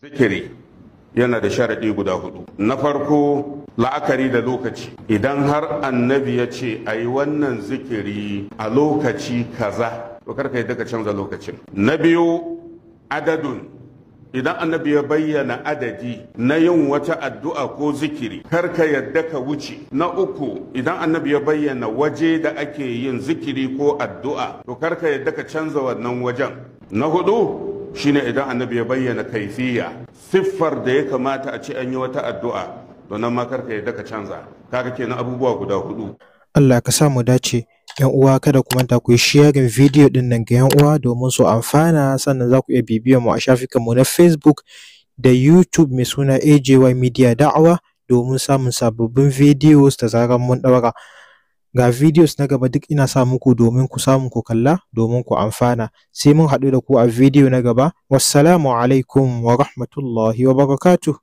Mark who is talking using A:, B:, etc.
A: Zikiri yana da sharaɗi guda hudu. Na farko, la'akari da lokaci. Idan har annabi ya ce a yi wannan zikiri a lokaci kaza, to karka yi daga canza lokacin. Na biyu, adadun. Idan annabi ya bayyana adadi na yin wata addu'a ko zikiri, karka yadda ka wuce. Na uku, idan annabi ya bayyana waje da ake yin zikiri ko addu'a, to karka yadda ka canza wannan wajen. Na hudu shine idan annabi ya bayyana kaifiya, siffar da ya kamata a ce an yi wata addu'a, to nan ma karka yadda ka canza. Kaga kenan abubuwa guda hudu.
B: Allah ka sa mu dace. ‘Yan uwa, kada ku manta ku yi sharing bidiyo ɗin nan ga ‘yan uwa domin su amfana. Sannan za ku iya bibiyar mu a shafukanmu na Facebook da YouTube mai suna AJY Media Da'awa domin samun sababbin videos da zarar mun ɗaura. Ga videos na gaba duk ina sa muku domin ku samu ku kalla domin ku amfana. Sai mun haɗu da ku a bidiyo na gaba. Wassalamu alaikum wa rahmatullahi wa barakatuh.